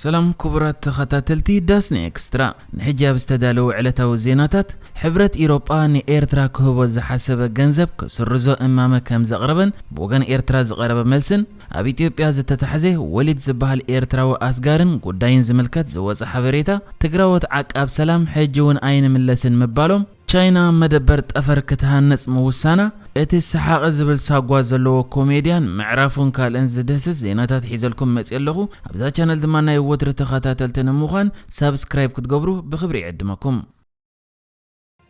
ሰላም ክቡራት ተኸታተልቲ ዳስኒ ኤክስትራ፣ ንሕጂ ኣብ ዝተዳለዉ ዕለታዊ ዜናታት፣ ሕብረት ኢሮጳ ንኤርትራ ክህቦ ዝሓሰበ ገንዘብ ክስርዞ እማመ ከም ዘቕረበን ብወገን ኤርትራ ዝቐረበ መልስን፣ ኣብ ኢትዮጵያ ዝተታሕዘ ወሊድ ዝበሃል ኤርትራዊ ኣስጋርን ጉዳይን ዝምልከት ዝወጸ ሓበሬታ፣ ትግራዎት ዓቃብ ሰላም ሕጂ እውን ኣይንምለስን ምባሎም፣ ቻይና መደበር ጠፈር ክትሃንጽ ምውሳና፣ እቲ ሰሓቒ ዝብል ሳጓ ዘለዎ ኮሜድያን ምዕራፉን ካልእን ዝድህስስ ዜናታት ሒዘልኩም መጽየ ኣለኹ። ኣብዛ ቻነል ድማ ናይ ወትሪ ተኸታተልቲ ንምዃን ሳብስክራይብ ክትገብሩ ብኽብሪ ይዕድመኩም።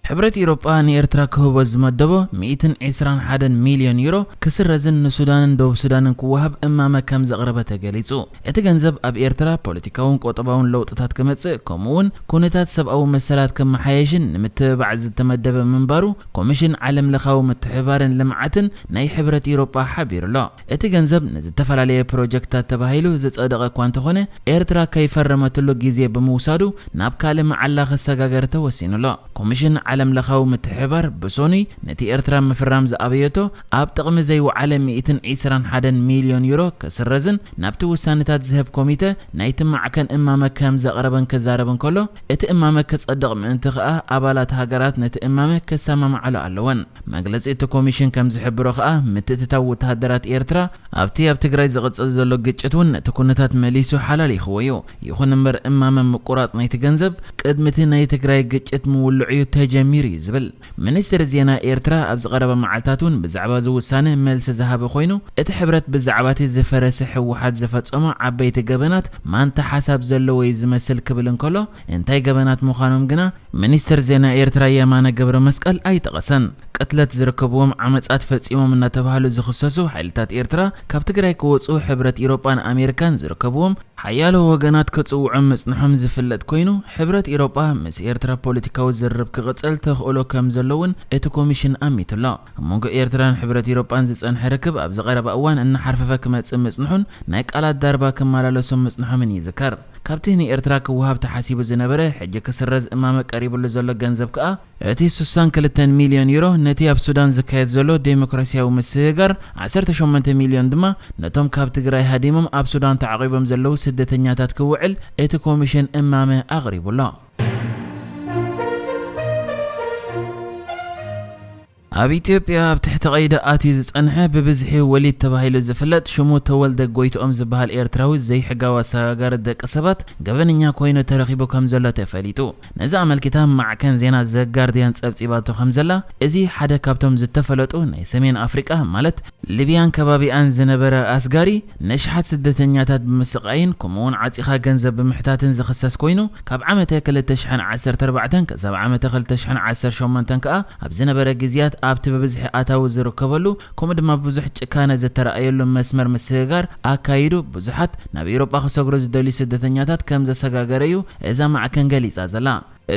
ሕብረት ኢሮጳ ንኤርትራ ክህቦ ዝመደቦ ሚእትን ዕስራን ሓደን ሚልዮን ዩሮ ክስረዝን ንሱዳንን ደቡብ ሱዳንን ክወሃብ እማመ ከም ዘቕረበ ተገሊጹ። እቲ ገንዘብ ኣብ ኤርትራ ፖለቲካውን ቁጠባውን ለውጥታት ክመጽእ፣ ከምኡ እውን ኩነታት ሰብኣዊ መሰላት ክመሓየሽን ንምትብባዕ ዝተመደበ ምንባሩ ኮሚሽን ዓለም ለኻዊ ምትሕብባርን ልምዓትን ናይ ሕብረት ኢሮጳ ሓቢሩ ኣሎ። እቲ ገንዘብ ንዝተፈላለየ ፕሮጀክትታት ተባሂሉ ዝጸደቐ እኳ እንተኾነ፣ ኤርትራ ከይፈረመትሉ ግዜ ብምውሳዱ ናብ ካልእ መዓላ ክሰጋገር ተወሲኑ ኣሎ። ኮሚሽን ዓለም ለኻዊ ምትሕብባር ብሶኑይ ነቲ ኤርትራ ምፍራም ዝኣበየቶ ኣብ ጥቕሚ ዘይወዓለ ሚእትን ዕስራን ሓደን ሚልዮን ዩሮ ክስረዝን ናብቲ ውሳነታት ዝህብ ኮሚተ ናይቲ ማዕከን እማመ ከም ዘቕረበን ክዛረብ እንከሎ፣ እቲ እማመ ክጸድቕ ምእንቲ ከኣ ኣባላት ሃገራት ነቲ እማመ ክሰማማዓሉ ኣለወን። መግለጺ እቲ ኮሚሽን ከም ዝሕብሮ ከኣ፣ ምትእትታው ወተሃደራት ኤርትራ ኣብቲ ኣብ ትግራይ ዝቕጽል ዘሎ ግጭት እውን ነቲ ኩነታት መሊሱ ሓላሊኽዎ እዩ። ይኹን እምበር እማመ ምቁራጽ ናይቲ ገንዘብ ቅድሚ እቲ ናይ ትግራይ ግጭት ምውልዑ እዩ ተጀሚሩ እዩ ዝብል። ሚኒስትሪ ዜና ኤርትራ ኣብ ዝቐረበ መዓልታት እውን ብዛዕባ እዚ ውሳነ መልሲ ዝሃበ ኮይኑ፣ እቲ ሕብረት ብዛዕባ እቲ ዝፈረሰ ህወሓት ዝፈጸሞ ዓበይቲ ገበናት ማንታ ሓሳብ ዘለዎ እዩ ዝመስል ክብል እንከሎ፣ እንታይ ገበናት ምዃኖም ግና ሚኒስትር ዜና ኤርትራ የማነ ገብረ መስቀል ኣይጠቐሰን። ቅትለት ዝርከብዎም ዓመጻት ፈጺሞም እናተባህሉ ዝኽሰሱ ሓይልታት ኤርትራ ካብ ትግራይ ክወጹ ሕብረት ኢሮጳን ኣሜሪካን ዝርከብዎም ሓያሎ ወገናት ክጽውዑ ምጽንሖም ዝፍለጥ ኮይኑ፣ ሕብረት ኢሮጳ ምስ ኤርትራ ፖለቲካዊ ዝርርብ ክቕጽል ተኽእሎ ከም ዘሎ እውን እቲ ኮሚሽን ኣሚቱ ኣሎ። ኣብ መንጎ ኤርትራን ሕብረት ኢሮጳን ዝጸንሐ ርክብ ኣብዚ ቀረባ እዋን እናሓርፈፈ ክመጽእ ምጽንሑን ናይ ቃላት ዳርባ ክመላለሶም ምጽንሖምን ይዝከር። ካብቲ ንኤርትራ ክወሃብ ተሓሲቡ ዝነበረ ሕጂ ክስረዝ እማመ ቀሪብሉ ዘሎ ገንዘብ ከኣ፣ እቲ ስሳን ክልተን ሚልዮን ዩሮ ነቲ ኣብ ሱዳን ዝካየድ ዘሎ ዴሞክራሲያዊ ምስግጋር፣ ዓሰርተ ሸሞንተ ሚልዮን ድማ ነቶም ካብ ትግራይ ሃዲሞም ኣብ ሱዳን ተዓቒቦም ዘለዉ ስደተኛታት ክውዕል እቲ ኮሚሽን እማመ ኣቕሪቡ ኣሎ። ኣብ ኢትዮጵያ ኣብ ትሕቲ ቀይዲ ኣትዩ ዝጸንሐ ብብዝሒ ወሊድ ተባሂሉ ዝፍለጥ ሽሙ ተወልደ ጎይትኦም ዝበሃል ኤርትራዊ ዘይሕጋዊ ኣሰጋጋሪ ደቂ ሰባት ገበነኛ ኮይኑ ተረኺቡ ከም ዘሎ ተፈሊጡ። ነዚ ኣመልኪታ ማዕከን ዜና ዘጋርድያን ጸብጺባቶ ከም ዘላ፣ እዚ ሓደ ካብቶም ዝተፈለጡ ናይ ሰሜን ኣፍሪቃ ማለት ሊብያን ከባቢኣን ዝነበረ ኣስጋሪ ነሽሓት ስደተኛታት ብምስቃይን ከምኡውን ዓጺኻ ገንዘብ ብምሕታትን ዝኽሰስ ኮይኑ፣ ካብ ዓመተ ክልተ ሽሕን ዓሰርተ ኣርባዕተን ክሳብ ዓመተ ክልተ ሽሕን ዓሰርተ ሸሞንተን ከኣ ኣብ ዝነበረ ግዜያት ኣብቲ ብብዝሒ ኣታዊ ዝርከበሉ ከምኡ ድማ ብዙሕ ጭካነ ዝተረኣየሉ መስመር ምስግጋር ኣካይዱ ብዙሓት ናብ ኤውሮጳ ክሰግሩ ዝደልዩ ስደተኛታት ከም ዘሰጋገረ እዩ እዛ ማዕከን ገሊጻ ዘላ።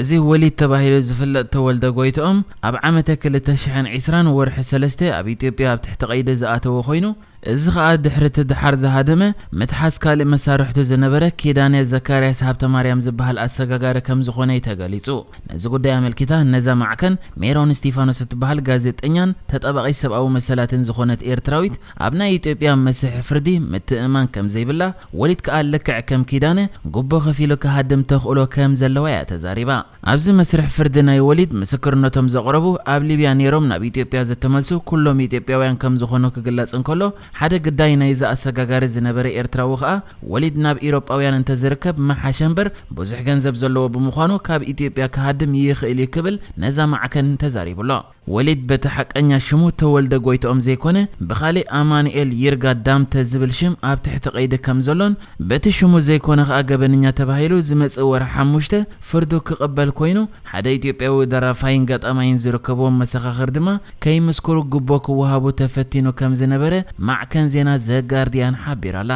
እዚ ወሊድ ተባሂሉ ዝፍለጥ ተወልደ ጎይትኦም ኣብ ዓመተ ክልተ ሽሕን ዕስራን ወርሒ ሰለስተ ኣብ ኢትዮጵያ ኣብ ትሕቲ ቀይዲ ዝኣተወ ኮይኑ፣ እዚ ኸኣ ድሕሪ እቲ ድሓር ዝሃደመ ምትሓዝ ካልእ መሳርሕቱ ዝነበረ ኪዳነ ዘካርያስ ሃብተማርያም ዝበሃል ኣሰጋጋሪ ከም ዝኾነ እዩ ተገሊጹ። ነዚ ጉዳይ ኣመልኪታ ነዛ ማዕከን ሜሮን እስቲፋኖስ እትበሃል ጋዜጠኛን ተጣባቒት ሰብኣዊ መሰላትን ዝኾነት ኤርትራዊት ኣብ ናይ ኢትዮጵያ መስርሕ ፍርዲ ምትእምማን ከም ዘይብላ፣ ወሊድ ከኣ ልክዕ ከም ኪዳነ ጉቦ ከፊሉ ክሃድም ተኽእሎ ከም ዘለዋ እያ ተዛሪባ። ኣብዚ መስርሕ ፍርዲ ናይ ወሊድ ምስክርነቶም ዘቕረቡ ኣብ ሊብያ ነይሮም ናብ ኢትዮጵያ ዝተመልሱ ኩሎም ኢትዮጵያውያን ከም ዝኾኑ ክግለጽ እንከሎ፣ ሓደ ግዳይ ናይዚ ኣሰጋጋሪ ዝነበረ ኤርትራዊ ከኣ ወሊድ ናብ ኢሮጳውያን እንተዝርከብ ምሓሸ እምበር ብዙሕ ገንዘብ ዘለዎ ብምዃኑ ካብ ኢትዮጵያ ክሃድም ይኽእል እዩ ክብል ነዛ ማዕከን ተዛሪቡ ኣሎ። ወሊድ በቲ ሓቀኛ ሽሙ ተወልደ ጎይትኦም ዘይኮነ፣ ብኻልእ ኣማኑኤል ይርጋ ዳምተ ዝብል ሽም ኣብ ትሕቲ ቀይዲ ከም ዘሎን፣ በቲ ሽሙ ዘይኮነ ከኣ ገበነኛ ተባሂሉ ዝመጽእ ወርሒ ሓሙሽተ ፍርዱ ክቕበል ኮይኑ፣ ሓደ ኢትዮጵያዊ ደራፋይን ገጣማይን ዝርከብዎም መሰኻኽር ድማ ከይምስክሩ ጉቦ ክወሃቡ ተፈቲኑ ከም ዝነበረ ማዕከን ዜና ዘ ጋርዲያን ሓቢራ ኣላ።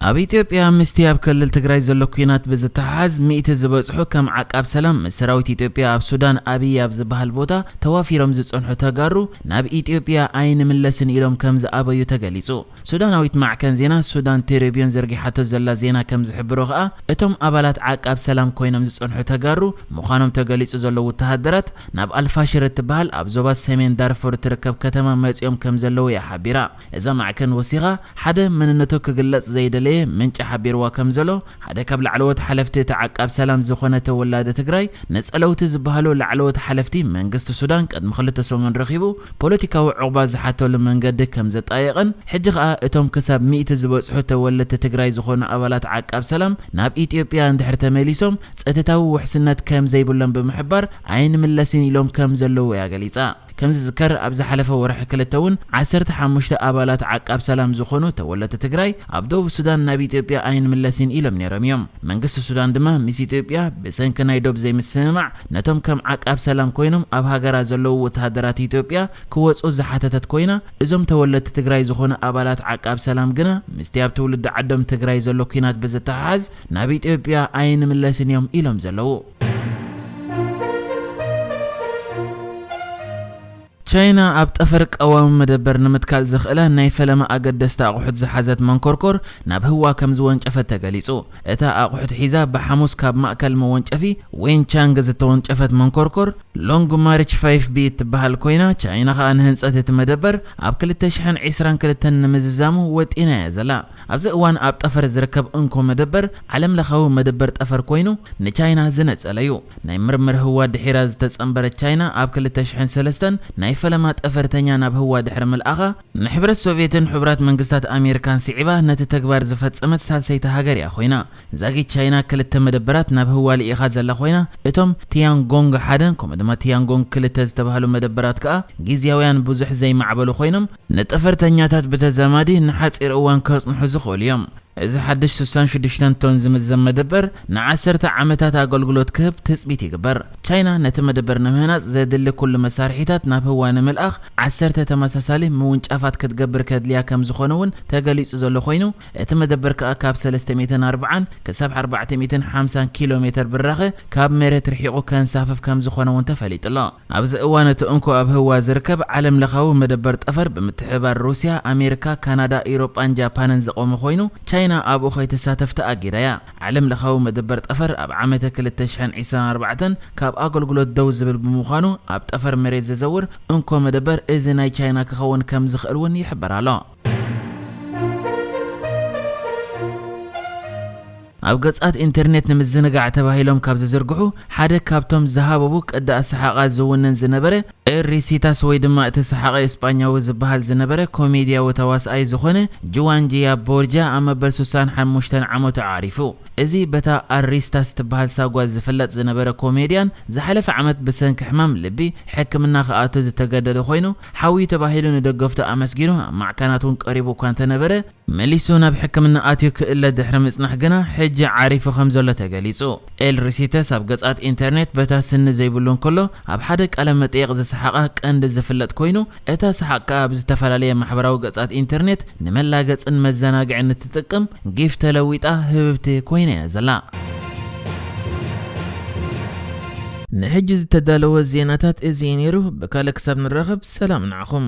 ኣብ ኢትዮጵያ ምስቲ ኣብ ክልል ትግራይ ዘሎ ኲናት ብዝተሓሓዝ ሚእቲ ዝበጽሑ ከም ዓቃብ ሰላም ምስ ሰራዊት ኢትዮጵያ ኣብ ሱዳን ኣብይ ኣብ ዝበሃል ቦታ ተዋፊሮም ዝጸንሑ ተጋሩ ናብ ኢትዮጵያ ኣይንምለስን ኢሎም ከም ዝኣበዩ ተገሊጹ። ሱዳናዊት ማዕከን ዜና ሱዳን ትሪቢዩን ዘርጊሓቶ ዘላ ዜና ከም ዝሕብሮ ከኣ እቶም ኣባላት ዓቃብ ሰላም ኮይኖም ዝጸንሑ ተጋሩ ምዃኖም ተገሊጹ ዘለዉ ወተሃደራት ናብ ኣልፋሽር እትበሃል ኣብ ዞባ ሰሜን ዳርፉር እትርከብ ከተማ መጺኦም ከም ዘለዉ እያ ሓቢራ። እዛ ማዕከን ወሲኻ ሓደ መንነቱ ክግለጽ ዘይደለየ ምንጪ ሓቢርዋ ከም ዘሎ ሓደ ካብ ላዕለዎት ሓለፍቲ እቲ ዓቃብ ሰላም ዝኾነ ተወላዲ ትግራይ ንጸለውቲ ዝበሃሉ ላዕለዎት ሓለፍቲ መንግስቲ ሱዳን ቅድሚ ክልተ ሰሙን ረኺቡ ፖለቲካዊ ዕቑባ ዝሓተሉ መንገዲ ከም ዘጣየቐን ሕጂ ኸኣ እቶም ክሳብ ሚእቲ ዝበጽሑ ተወለድቲ ትግራይ ዝኾኑ ኣባላት ዓቃብ ሰላም ናብ ኢትዮጵያ እንድሕር ተመሊሶም ጸጥታዊ ውሕስነት ከም ዘይብሎም ብምሕባር ኣይንምለስን ኢሎም ከም ዘለዉ እያ ገሊጻ። ከም ዝዝከር ኣብ ዝሓለፈ ወርሒ ክልተ እውን ዓሰርተ ሓሙሽተ ኣባላት ዓቃብ ሰላም ዝኾኑ ተወለድቲ ትግራይ ኣብ ደቡብ ሱዳን ናብ ኢትዮጵያ ኣይንምለስን ኢሎም ነይሮም እዮም። መንግስቲ ሱዳን ድማ ምስ ኢትዮጵያ ብሰንኪ ናይ ዶብ ዘይምስምማዕ ነቶም ከም ዓቃብ ሰላም ኮይኖም ኣብ ሃገራ ዘለዉ ወተሃደራት ኢትዮጵያ ክወፁ ዝሓተተት ኮይና እዞም ተወለድቲ ትግራይ ዝኾኑ ኣባላት ዓቃብ ሰላም ግና ምስቲ ኣብ ትውልዲ ዓዶም ትግራይ ዘሎ ኲናት ብዝተሓሓዝ ናብ ኢትዮጵያ ኣይንምለስን እዮም ኢሎም ዘለዉ። ቻይና ኣብ ጠፈር ቀዋሚ መደበር ንምትካል ዘኽእላ ናይ ፈለማ ኣገደስቲ ኣቑሑት ዝሓዘት መንኮርኮር ናብ ህዋ ከም ዝወንጨፈት ተገሊጹ። እታ ኣቑሑት ሒዛ ብሓሙስ ካብ ማእከል መወንጨፊ ዌንቻንግ ዝተወንጨፈት መንኮርኮር ሎንግ ማርች ፋይፍ ቢ እትበሃል ኮይና፣ ቻይና ኸኣ ንህንጸት እቲ መደበር ኣብ ክልተ ሽሕን ዕስራን ክልተን ንምዝዛሙ ወጢና እያ ዘላ። ኣብዚ እዋን ኣብ ጠፈር ዝርከብ እንኮ መደበር ዓለምለኻዊ መደበር ጠፈር ኮይኑ ንቻይና ዝነጸለ እዩ። ናይ ምርምር ህዋ ድሒራ ዝተጸንበረት ቻይና ኣብ ክልተ ሽሕን ሰለስተን ናይ ፈለማ ጠፈርተኛ ናብ ህዋ ድሕሪ ምልኣኻ ንሕብረት ሶቭየትን ሕቡራት መንግስታት ኣሜሪካን ስዒባ ነቲ ተግባር ዝፈጸመት ሳልሰይቲ ሃገር እያ ኮይና። ዛጊት ቻይና ክልተ መደበራት ናብ ህዋ ልኢኻ ዘላ ኮይና እቶም ቲያንጎንግ ሓደን ከምኡ ድማ ቲያንጎንግ ክልተ ዝተባህሉ መደበራት ከኣ ግዝያውያን ብዙሕ ዘይማዕበሉ ኮይኖም ንጠፈርተኛታት ብተዛማዲ ንሓጺር እዋን ከጽንሑ ዝኽእሉ እዮም። እዚ ሓድሽ ስሳን ሽዱሽተን ቶን ዝምዘን መደበር ንዓሰርተ ዓመታት ኣገልግሎት ክህብ ትጽቢት ይግበር። ቻይና ነቲ መደበር ንምህናጽ ዘድሊ ኩሉ መሳርሒታት ናብ ህዋ ንምልኣኽ ዓሰርተ ተመሳሳሊ ምውንጫፋት ክትገብር ከድልያ ከም ዝኾነ እውን ተገሊጹ ዘሎ ኮይኑ እቲ መደበር ከኣ ካብ ሰለስተ ሚእትን ኣርብዓን ክሳብ ኣርባዕተ ሚእትን ሓምሳን ኪሎ ሜትር ብራኸ ካብ መሬት ርሒቑ ከንሳፍፍ ከም ዝኾነ እውን ተፈሊጡ ኣሎ። ኣብዚ እዋን እቲ እንኮ ኣብ ህዋ ዝርከብ ዓለምለኻዊ መደበር ጠፈር ብምትሕብባር ሩስያ፣ ኣሜሪካ፣ ካናዳ፣ ኢሮጳን ጃፓንን ዝቖመ ኮይኑ ቻይና ኣብኡ ከይትሳተፍ ተኣጊዳ እያ። ዓለምለኻዊ መደበር ጠፈር ኣብ ዓመተ ክልተ ሽሕን ዕስራን ኣርባዕተን ካብ ኣገልግሎት ደው ዝብል ብምዃኑ ኣብ ጠፈር መሬት ዝዘውር እንኮ መደበር እዚ ናይ ቻይና ክኸውን ከም ዝኽእል እውን ይሕበር ኣሎ። ኣብ ገጻት ኢንተርኔት ንምዝንጋዕ ተባሂሎም ካብ ዝዝርግሑ ሓደ ካብቶም ዝሃበቡ ቅዲ ኣሰሓቓ ዝውንን ዝነበረ ኤል ሪሲታስ ወይ ድማ እቲ ሰሓቒ እስጳኛዊ ዝበሃል ዝነበረ ኮሜድያዊ ተዋስኣይ ዝኾነ ጁዋንጂያ ቦርጃ ኣብ መበል ስሳን ሓሙሽተን ዓመቱ ዓሪፉ። እዚ በታ ኣሪስታስ ትበሃል ሳጓ ዝፍለጥ ዝነበረ ኮሜድያን ዝሓለፈ ዓመት ብሰንኪ ሕማም ልቢ ሕክምና ክኣቱ ዝተገደደ ኮይኑ ሓውዩ ተባሂሉ ንደገፍቱ ኣመስጊኑ ኣብ ማዕከናት እውን ቀሪቡ እኳ እንተነበረ መሊሱ ናብ ሕክምና ኣትዩ ክእለ ድሕሪ ምጽናሕ ግና ሕጂ ዓሪፉ ከም ዘሎ ተገሊጹ። ኤል ሪሲተስ ኣብ ገጻት ኢንተርኔት በታ ስኒ ዘይብሉ እንከሎ ኣብ ሓደ ቃለ መጠየቕ ዝሰሓቓ ቀንዲ ዝፍለጥ ኮይኑ እታ ሰሓቕ ከኣ ኣብ ዝተፈላለየ ማሕበራዊ ገጻት ኢንተርኔት ንመላገጽን መዘናግዕን እትጥቀም ጊፍ ተለዊጣ ህብብቲ ኮይና እያ ዘላ። ንሕጂ ዝተዳለወ ዜናታት እዚ እዩ ነይሩ። ብካልእ ክሳብ ንራኸብ ሰላም ንዓኹም።